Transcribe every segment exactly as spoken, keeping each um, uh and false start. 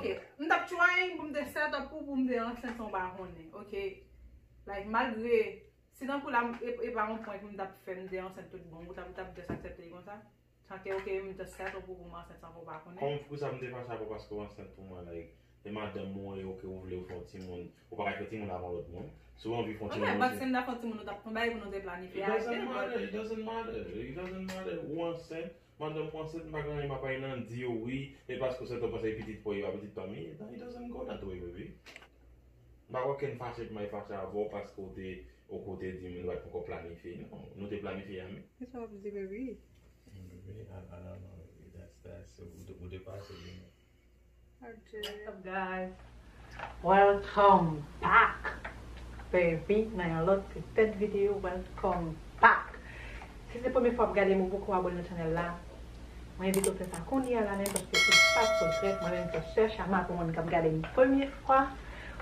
Ok, m t ap trying pou m te set up ou pou m te ansent san w pa konnen, ok? Like, malgre, si tankou la, m- e e pa yon prank m t ap fè, m te ansent tout bon, ou t ap, m t ap just aksepte l konsa? Tanke, ok, m just set up ou pou m ansent san w pa konnen? Kòm pou sa m te fache avè w paske w ansent pou mwen, like, e madanm ou, e ok, ou vle ou fè yon timoun, ou pa ka fè timoun avè yon lòt moun. Si w anvi fè yon timoun, ok, but si m ta fè yon timoun, nou t ap fè yon bagay pou nou te planifye. It doesn't matter, it doesn't matter, it doesn't matter. Ou ansent, madanm ou ansent, m pa gen anyen m ap bay nan di yo wi, e paske w sèt ou panse pitit pa yo a pitit pa m ye, it doesn't go that way, baby. M pa gen okenn fache pou m al fache avè w paske w te, ou kote di m nou pa t poko planifye. Non, nou te planifye a, men. Kisa w ap di, baby? Baby, I, I don't know, baby. That's, that's, ou te, ou te pase, baby. What's up, guys? Welcome back, baby. Nan yon lòt ti tèt videyo, welcome back. Si se premye fwa w ap gade m, ou poko abòne nan chanèl la, mwen envite w fè sa kounye a la menm, paske se pa t regrèt. Mwen menm se Sè Chama pou moun k ap gade m premye fwa.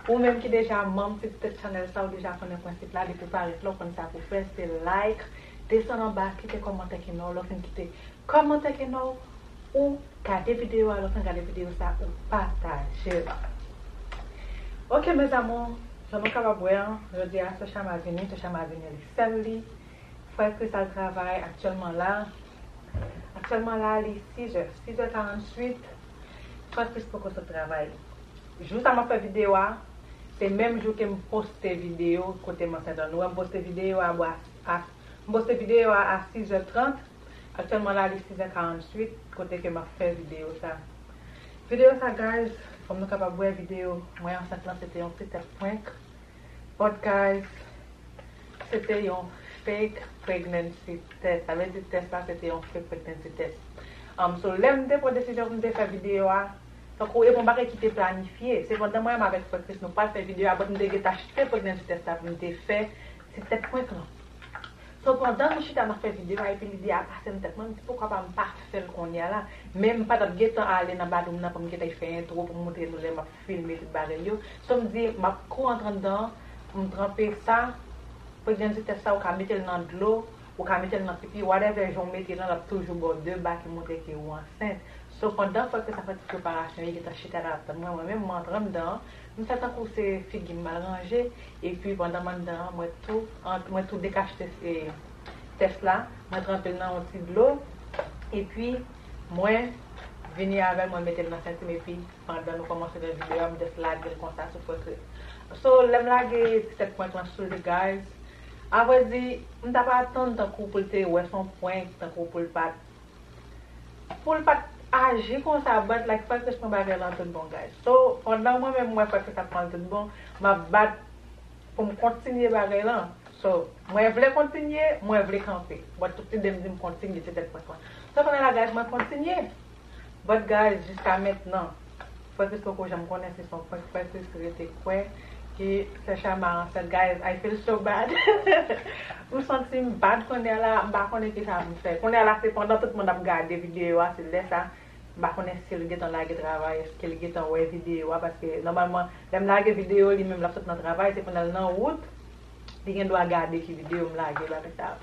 Ou menm ki deja manm ti tèt chanèl sa, ou deja konnen prensip la, depi w parèt la, ou konn sa pou w fè, se like, desann anba, kite kòmantè ki nan w, lè w fin kite kòmantè ki nan w, ou gade videyo a, lè w fin gade videyo sa, ou pataje l. Ok, mes amours, jan nou kapab wè an, jodi a, Sè Chama vini, Sè Chama vini li sèl li. Frè Chris al travay aktyèlman la. Aktyèlman la, li sis è, sis è karanntuit. Frè Chris poko sot travay. Jou sa m ap fè videyo a, se menm jou ke m poste videyo kote m ansent an. Nou wè m poste videyo a, bò, a, a, m poste videyo a a sis è trant. Aktyèlman la, li sis è karanntuit, kote ke m ap fè videyo sa. Videyo sa, guys, kòm nou kapab wè videyo mwen ansent lan, se te yon ti tèt prank. But, guys, se te yon fake pregnancy test. Sa vle di test la, se te yon fake pregnancy test. Um, so, lè m te pran desizyon pou m te fè videyo a, tankou e yon bagay ki te planifye. Se pandan mwen menm avèk Frè Chris, nou pral fè videyo a, but m te gentan achte pregnancy test la pou m te fè ti tèt prank lan. So, pandan nou chita n ap fè videyo a, epi lide a pase m tèt mwen, m di poukwa pa m pa fè l kounye a la. Men m pa t ap gentan ale nan bathroom nan pou m gentan fè entwo pou m montre nou lè m ap filme tout bagay yo. So, m di, m ap kou antre anndan, m tranpe sa, pregnancy test sa, ou ka mete l nan dlo, ou ka mete l nan pipi, whatever jan w mete l lan, l ap toujou ba w de ba ki montre ke ou ansent. So, pandan Frè Chris ap fè tout preparasyon, li gentan chita la ap tann mwen, mwen menm, mwen antre anndan, m fè tankou se figi m mal ranje, epi pandan m anndan an, mwen tou, an- mwen tou dekachte e, test la, mwen tranpe l nan yon ti dlo, epi mwen vini avè l, mwen mete l nan senti m, epi pandan nou kòmanse nan videyo a, m just lage l konsa sou Frè Chris. So, lè m lage ti tèt prank lan sou li, guys, avrèdi, m t ap atann tankou pou l te wè se yon prank, tankou pou l pa t pou l pa t aji konsa, but, like, Frè Chris pran bagay lan tout bon, guys. So, pandan mwen menm, mwen Frè Chris ap pran l tout bon, m ap bat pou m kontinye bagay lan. So, mwen vle kontinye, mwen vle kanpe. But, tout lide m di m kontinye, se tèt prank lan. So, kounye a la, guys, mwen kontinye. But, guys, jiska mentnan, Frè Chris poko janm konnen si se yon prank. Frè Chris rete kwè ke Sè Chama ansent, guys. I feel so bad. M santi m bad kounye a la, m pa konnen kisa pou m fè. Kounye a la, se pandan tout moun ap gade videyo a, se lè sa, m pa konnen si l gentan lage travay, èske l gentan wè videyo a, paske nòmalman, lè m lage videyo, li menm l ap sot nan travay, se pandan l nan wout, li gen dwa gade ki videyo m lage, bagay sa.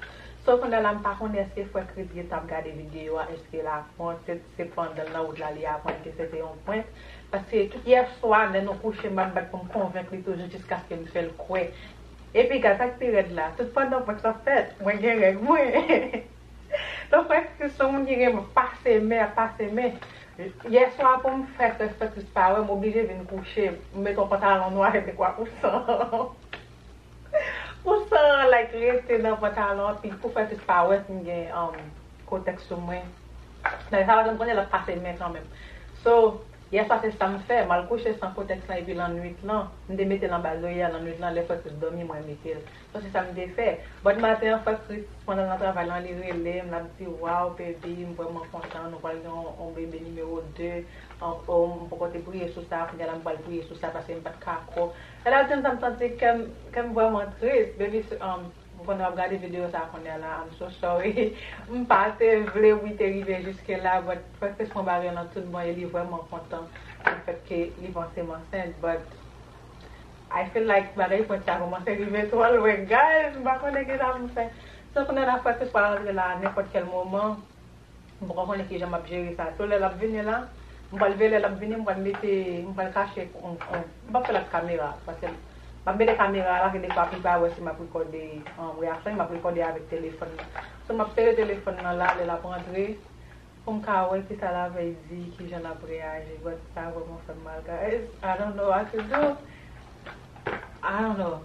So, kounye a la, m pa konnen èske Frè Chris gentan ap gade videyo a, èske l ap Se, se pandan l nan wout la, li aprann ke se te yon prank. Paske tout yè swa, lè nou kouche, m ap bat pou m konvenk li toujou jiskaske m fè l kwè. Epi, gad sa k pi rèd la, tout pandan prank sa fèt, mwen gen règ mwen. Donk, Frè Chris se yon moun ki renmen pase men, ap pase men. Yè swa, pou m fè Frè Chris pa wè, m oblije vin kouche, m mete yon pantalon nwa epi kwa pou san. Pou san, like, rete nan pantalon an, pi pou Frè Chris pa wè si m gen, um, kotèks sou mwen. Dayè, sa pa janm konnen l ap pase men kanmenm. So, yè swa se sa m fè, m al kouche san kotèks lan, epi lannwit lan, m te mete l anba zorye a lannwit lan, lè Frè Chris dòmi, mwen mete l. So, se sa m te fè. But maten an, Frè Chris, pandan l nan travay lan, li rele m, l ap di, "Waw, baby, m vrèman kontan, nou pral gen yon, yon bebe nimewo de." An, oh, m poko te priye sou sa, kounye a la m pral priye sou sa, paske m pa t ka kwè. E la, m santi kè m, kè m vrèman tris. Baby, um, m konnen w ap gade videyo sa a kounye a la, I'm so sorry. M pa te vle wi te rive jiske la, but Frè Chris pran bagay lan tout bon e li vrèman kontan le fèt ke li panse m ansent, but I feel like bagay prank sa kòmanse rive twò lwen, guys, m pa konnen kisa pou m fè. So, kounye a la, Frè Chris pral rantre la a nenpòt kèl moman. M poko konnen kijan m ap jere sa. So, lè l ap vini la, M pral veye lè l ap vini, m pral mete, m pral kache yon, yon, m p ap fè l ak kamera, paske m ap mete kamera la, ke defwa pibra wè si m ap rekòde, um, reyaksyon, m ap rekòde avèk telefòn nan. So, m ap sere telefòn nan la, lè l ap rantre, pou m ka wè kisa l ap di, kijan l ap reyaji. But sa vrèman fè m mal, guys. I don't know what to do. I don't know.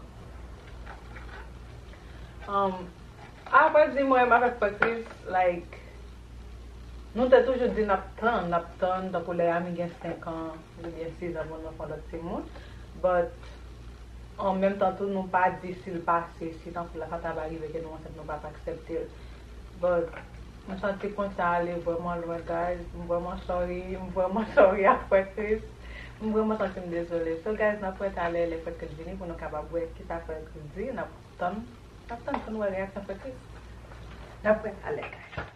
Um, apre di mwen, m avèk Patrice, like, nou te toujou di n ap tann, n ap tann, tankou lè Ami gen senk an, oubyen sis an pou nou fè yon lòt timoun. But, an menm tan tou, nou pa di si l pase, si tankou la sa ta va rive ke nou ansent, nou pa t aksepte l. But, m santi pwen sa ale vrèman lwen, guys. M vrèman sorry, m vrèman sorry a Frè Chris. M vrèman santi m dezole. So, guys, n ap wè talè lè Frè Chris vini pou nou kapab wè kisa Frè Chris di. N ap tann, n ap tann pou n wè reyaksyon Frè Chris. N ap wè talè, guys.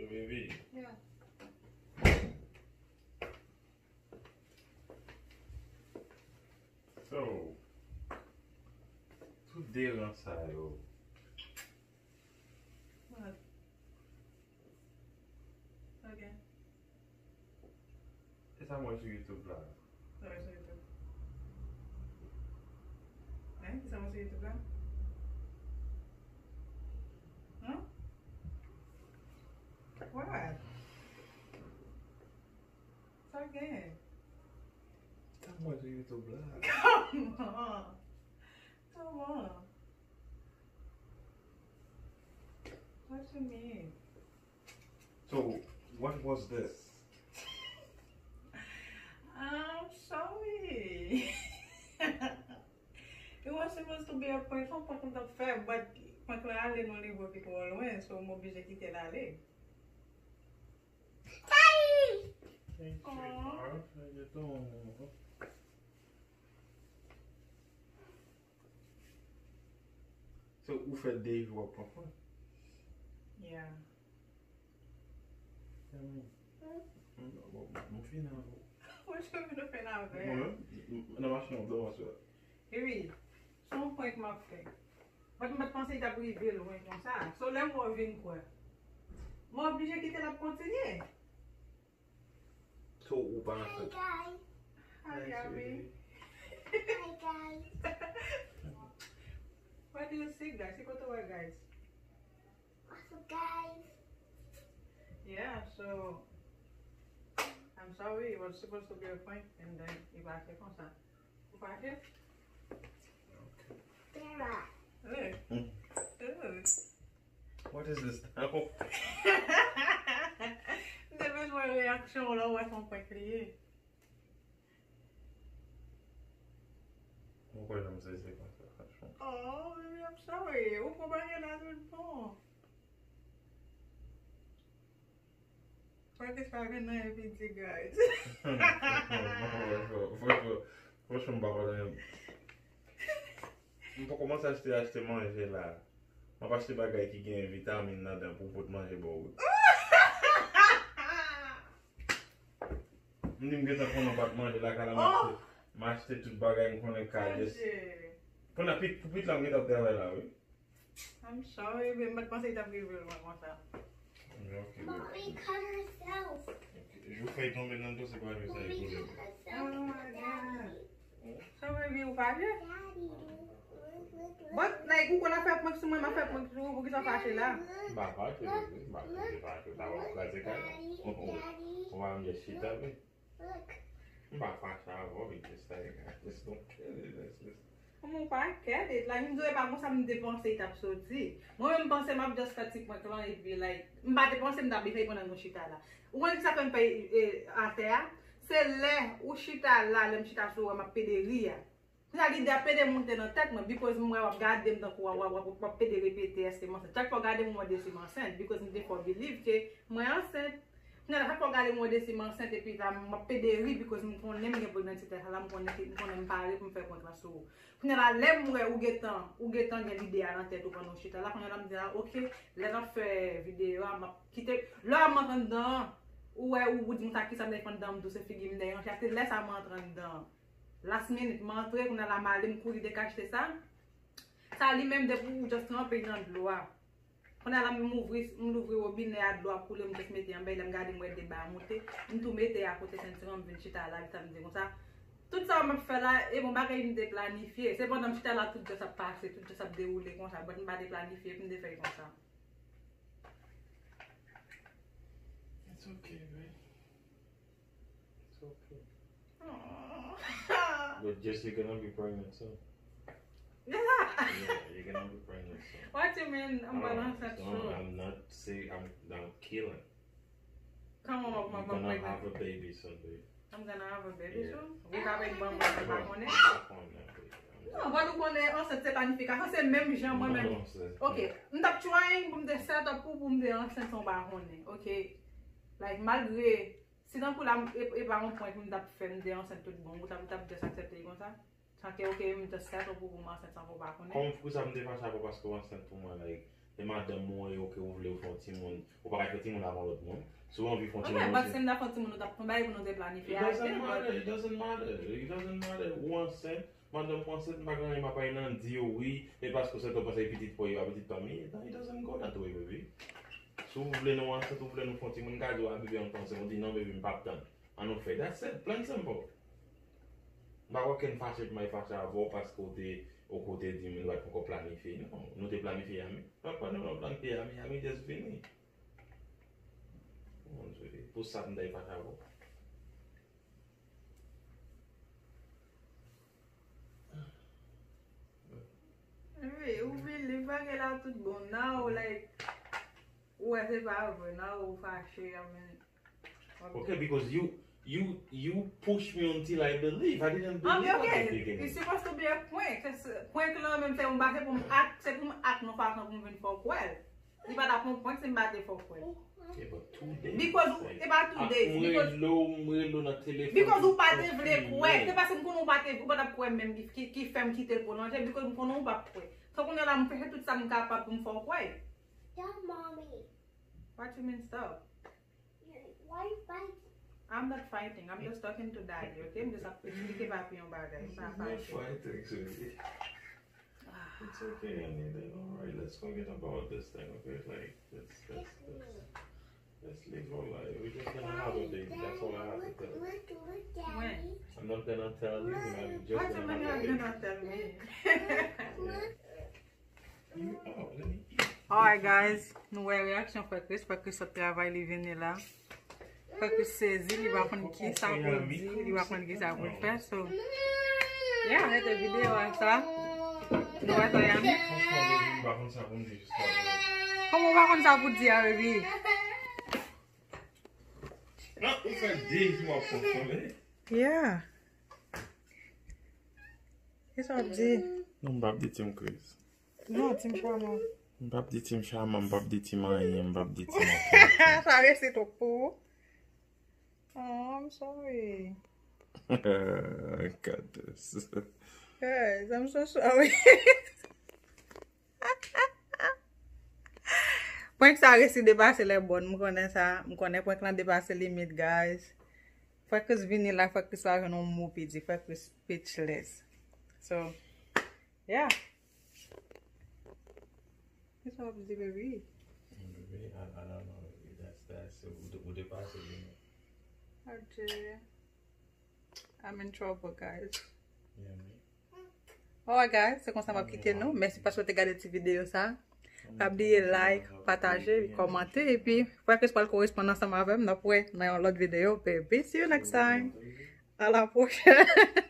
Yo, baby. Yeah. So, tout de ran sa yo. What? Okay. E sa mwen sou YouTube la. Sa mwen sou YouTube. Hein? Ki sa mwen sou YouTube la? Huh? What? Sa gen? Sa mwen sou YouTube la. Kòman? Kòman? What you mean? So, what was this? I'm sorry. It was supposed to be a prank. Se yon prank m t ap fè, but prank lan ale nan nivo ki twò lwen, so m oblije kite l ale. Thank you, sweetheart. How you doing? So, ou fè de jou w ap pran prank? Yeah. Tell me. Hmm? M, m, m fin avè w. Mwen cheve nou fè n avè. Mwen, m, m, nan machin an, m dòmi aswè. Epi, se yon prank m ap fè. But m pa t panse li t ap rive lwen konsa. So, lè m wè w vin kwè, m oblije kite l ap kontinye. So, ou pa nan fèt. Hi, Gabby. Hi, guys. What do you see, guys? Ki kote w wè, guys? What's up, guys? Yeah, so, I'm sorry, it was supposed to be a prank, and then li pase konsa. Ou fache? Hey. Hey. What is this now? M te bezwen reyaksyon w lè w wè se yon prank li ye. Mwen kwè janm sezi konsa, franchman. Oh, baby, I'm sorry. Ou pran bagay la tout bon. Fò ke sa vin nan epi di, guys. Franchman, franchman, franchman, m pa konnen. M poko kòmanse achte, achte manje la. M ap achte bagay ki gen vitamin ladan pou pot manje ba w. M di m gentan konnen w pa t manje lakay la, m achte, m achte tout bagay m konnen ka, just. Konnen pit, pou pit la m gentan travay la, wi. I'm sorry, babe. M pa t panse li t ap rive lwen konsa. Ok, babe. Mommy cut herself. Ok, Jou fèy tonbe nan do, se pa vre sa e koule. Oh my God. So, baby, ou pa vle? But, like, ou konn ap fè prank sou mwen, m ap fè prank sou ou, poukisa w fache la? M pa fache, baby. M pa fache, fache. Sa w ap kraze kay la. Ou pa m just chita, baby. M pa fache avè w, it's just like, I just don't get it. It's just... Kòman ou pa get it? Like, m di w e pa konsa m te panse l t ap soti. Mwen menm m panse m ap just fè ti prank lan epi, like, m pa te panse m t ap vin fè l pandan nou chita la. Ou konn sa fè m fè atè a? Se lè ou chita la, lè m chita sou ou a, m ap pede ri a. Kounye a lide ap pede monte nan tèt mwen, because m wè w ap gade m tankou w ap pede repete èske m ansent. Chak fwa w gade m, w wè de si m ansent, because m te fè w believe ke mwen ansent. Kounye a la, chak fwa w gade m, w wè de si m ansent, epi la, m ap pede ri, because m konnen m gen pwoblèm nan ti tèt la, m konnen, m konnen m pare pou m fè prank lan sou ou. Kounye a la, lè m wè ou gentan, ou gentan gen lide a nan tèt ou pandan w chita la, kounye a la, m di a, ok, lè n ap fè videyo a, m ap kite, lè w ap antre anndan an, ou wè ou, ou di m sa, kisa m te fè anndan an, m di w se figi m deranje a, se lè sa m antre anndan an. Last minute, m antre, kounye a la, m ale, m kouri dekachte sa. Sa li menm, depi ou just tranpe nan dlo a. Kounye a la, m ouvri, m louvri wobinè a, dlo ap koule, m just mete anba, lè m gade, m wè de ba monte. M tou mete akote sentiman, m vin chita la, sa m di konsa. Tout sa m ap fè la, e bon bagay m te planifye. Se pandan m chita la, tout just ap pase, tout just ap dewoule konsa, but m pa te planifye pou m te fè l konsa. It's okay, babe. It's okay. But just you're gonna be pregnant soon. Yeah, you're gonna be pregnant soon. What you mean? I'm gonna have sex soon. I'm not say I'm, I'm killing. Come on, my You're gonna have a baby soon, babe. I'm gonna have a baby soon? Ou ka vin ban mwen, mwen pa konnen? Non, but ou konnen ansent se planifikasyon, se menm jan mwen menm. Ok, m t ap trying pou m te set up pou, pou m te ansent san w pa konnen. Ok. Like, malgre, si tankou la, e pa yon prank m t ap fè, m te ansent tout bon, ou t ap, ou t ap just aksepte l konsa? Sa ke, ok, m just set up pou, pou m ansent san ke w pa konnen? Kòm pou sa m te fache avè w paske w ansent pou mwen, like, e madanm ou, e ok, ou vle ou fè yon timoun, ou pa ka fè timoun avan lòt moun. Si w anvi fè yon timoun, but si m ta fè yon timoun, nou t ap fè yon bagay pou nou te planifye. It doesn't matter, it doesn't matter, it doesn't matter. Ou ansent, madanm ou ansent, m pa gen anyen m ap al nan di yo wi, e paske w set up, paske pitit pa w, a pitit pa m ye. It doesn't go that way, baby. Si w vle nou ansent, ou vle nou fè yon timoun, m ka di w a bebe, m ansent, ou di non, baby, m p ap tann. An nou fè. That's it. Plain simple. M pa kwè okenn fache pou m al fache avè w paske w te, ou te di m nou pa t poko planifye. Non, nou te planifye a, men. Pandan nou planifye a, Miami just vini. Mon Dieu, pou sa m t al fache avè w. Wi, ou believe bagay la tout bon. Now, like, ou wè se pa vre, now ou fache, I mean. Okay, because you you you push me until I believe. I didn't believe I mean, okay, it's supposed to be a prank. Prank lan menm se yon bagay pou m act, se pou m act nan fason pou m vin fè w kwè l. Li pa t ap yon prank si m pa te fè w kwè l. Because e pa two days. Because mwen relo nan telefòn. Because ou pa te vle kwè. Se paske m konnen ou pa te, ou pa t ap kwè menm ki, ki, ki fè m kite l pwolonje. Because m konnen ou p ap kwè. So kounye a la m fè tout sa m kapab pou m fè w kwè. Stop, mommy. What you mean stop? Why you fighting? I'm not fighting. I'm just talking to daddy, okay? M just ap eksplike papi yon bagay. M pa fache. It's okay, honey. Then all right, let's forget about this thing, okay? Like, let's let's let's, let's live our life. We're just gonna have a baby. That's all I have to tell you. I'm not gonna tell you. We're just gonna have a baby. Alright guys, nou wè reaksyon frè Chris. Frè Chris sot travay, li vini la. Frè Chris sezi, li pa konn kisa pou l di, li pa konn kisa pou l fè. So, yeah, rete videyo a sa. Nou wè sa Yami. Kòman ou pa konn sa pou di a, baby? Yeah. Kisa w ap di? Non, m p ap di Team Chris. Non, Team Sharma. M p ap di Team Sharma, m p ap di Team anyen, m p ap di Team anyen. Sa resi twòp pou ou. Oh, I'm sorry. God, this. Guys, I'm so sorry. Prank sa resi depase lè bòn, m konnen sa, m konnen prank lan depase limit, guys. Frè Chris vini la, frè Chris pa jwenn yon mo pou di, frè Chris speechless. So, yeah. Kisa w ap di, baby? Baby, I, I don't know. That's, that's, ou, ou depase limit. Adje. I'm in trouble, guys. Alright, guys, se konsa m ap kite nou. Mèsi paske w te gade ti videyo sa. Pa bliye like, pataje, kòmante, epi frè Chris pral koresponn ansanm avè m. N ap wè nan yon lòt videyo, baby. See you next time. A la pwochèn.